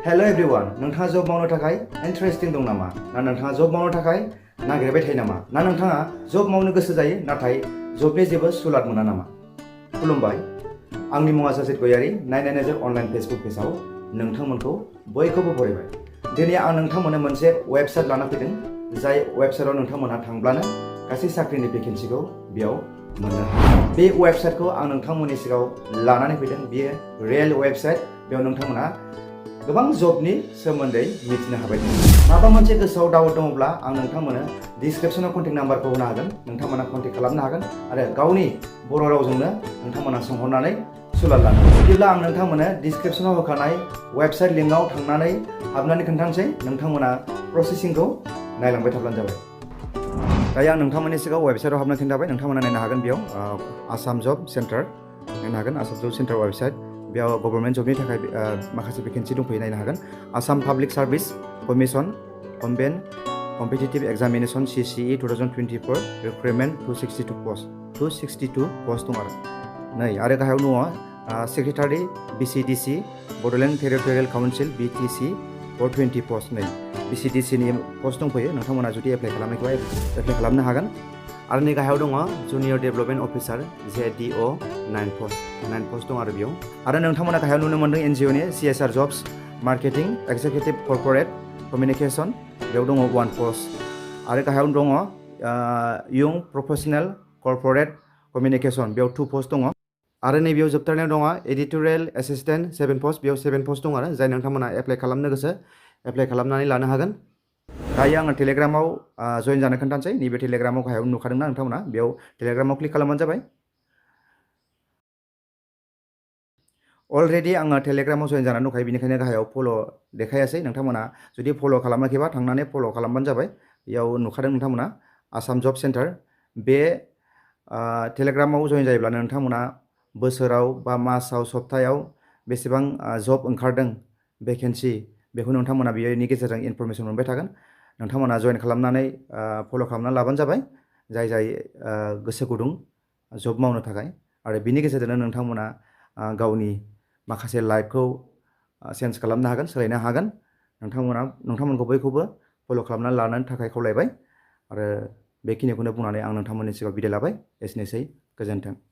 Hello everyone, नोंथाङा जब मावनो थाखाय इन्टारेस्टिं दं नामा? ना नोंथाङा जब मावनो थाखाय नागिरबाय थायो नामा? ना नोंथाङा जब मावनो गोसो जायो नाथाय जबनि जेबो सुलाद मोना नामा? खुलुमबाय, आंनि मुङा सासे गयारि 990 अनलाइन फेसबुक पेजआव नोंथांमोनखौ बयखौबो बरायबाय। दिनै आं नोंथांमोननो मोनसे वेबसाइट लाना फैदों, जाय वेबसाइटआव नोंथांमोनहा थांब्लानो गासै साख्रिनि भेकेन्सिखौ बेयाव मोननो हायो। बे वेबसाइटखौ आं नोंथांमोननि सिगाङाव लानानै फैदों। बेयो रियेल वेबसाइट। बेयाव नोंथांमोनहा गोबां जबनि सोमोन्दै मिथिनो हाबाय। माबा मोनसे गोसोआव डाउट दङब्ला आं नोंथांमोननो डिसक्रिप्शनाव कन्टेक्ट नाम्बारखौ होनो हागोन। नोंथांमोना कन्टेक्ट खालामनो हागोन आरो गावनि बर' रावजोंनो नोंथांमोना सोंहरनानै सुलाद लानो हागोन। बिदिब्ला आं नोंथांमोननो डिसक्रिप्शनाव होखानाय वेबसाइट लिंकआव थांनानै हाबनानै खोन्थानोसै। नोंथांमोना प्रसेसिंखौ नायलांबाय थाब्लानो जाबाय। दायो आं नोंथांमोननि सिगाङाव वेबसाइटआव हाबनो खिन्थाबाय। नोंथांमोना नायनो हागोन। बेयाव आसाम जब सेन्टार नायनो हागोन। Assam job centre website. बेयाव गभर्नमेन्ट जबनि थाखाय माखासे भेकेन्सि दंफैयो, नायनो हागोन। Assam public service commission combined competitive examination CCE 2024 recruitment 262 post दं आरो गाहायाव दङ secretary BCDC Bodoland territorial council BTC 420 post. नै BCDC नि पस्ट दंफैयो। नोंथांमोना जुदि एप्लाइ खालामनायखौबा एप्लाइ खालामनो हागोन। आरो नै गाहायाव दङ junior development officer JDO 9 post दं आरो बेयाव। आरो नोंथांमोना गाहायाव नुनो मोन्दों NGO नि CSR jobs marketing executive corporate communication, बेयाव दङ 1 पस्ट। आरो गाहायाव दङ यंग प्रफेसनेल कर्परेट कमिउनिकेसन, बेयाव 2 पस्ट दङ। आरो नैबेयाव जोबथारनायाव दङ एडिटरियेल एसिस्टेन्ट 7 पस्ट, बेयाव 7 पस्ट दं आरो जाय नोंथांमोना एप्लाइ खालामनो गोसो एप्लाइ खालामनानै लानो हागोन। दायो आङो टेलिग्रामाव जइन जानो खोन्थानोसै। नैबे टेलिग्रामाव गाहायाव नुखादोंना नोंथांमोना, बेयाव टेलिग्रामाव क्लिक खालामबानो जाबाय। अलरेडि आङो टेलिग्रामाव जइन जानानै दंखायो, बेनिखायनो गाहायाव फल' देखायासै। नोंथांमोना जुदि फल' खालामाखैबा थांनानै फल' खालामबानो जाबाय। बेयाव नुखादों नोंथांमोना आसाम जब सेन्टार। बे टेलिग्रामाव जइन जायोब्ला नोंथांमोना बोसोराव बा मासाव सप्तायाव बेसेबां जब ओंखारदों भेकेन्सि, बेखौ नोंथांमोना बेनि गेजेरजों इनफरमेसन मोनबाय थागोन। नोंथांमोना जइन खालामनानै फल' खालामनानै लाबानो जाबाय, जाय गोसो गुदुं जब मावनो थाखाय। आरो बिनि गेजेरजोंनो नोंथांमोना गावनि माखासे लाइफखौ चेन्ज खालामनो हागोन, सोलायनो हागोन। नोंथांमोनखौ बयखौबो फल' खालामनानै लानो थाखाय खावलायबाय। आरो बेखिनिखौनो बुंनानै आं नोंथांमोननि सिगाङाव बिदाय लाबाय। एसेनोसै, गोजोन्थों।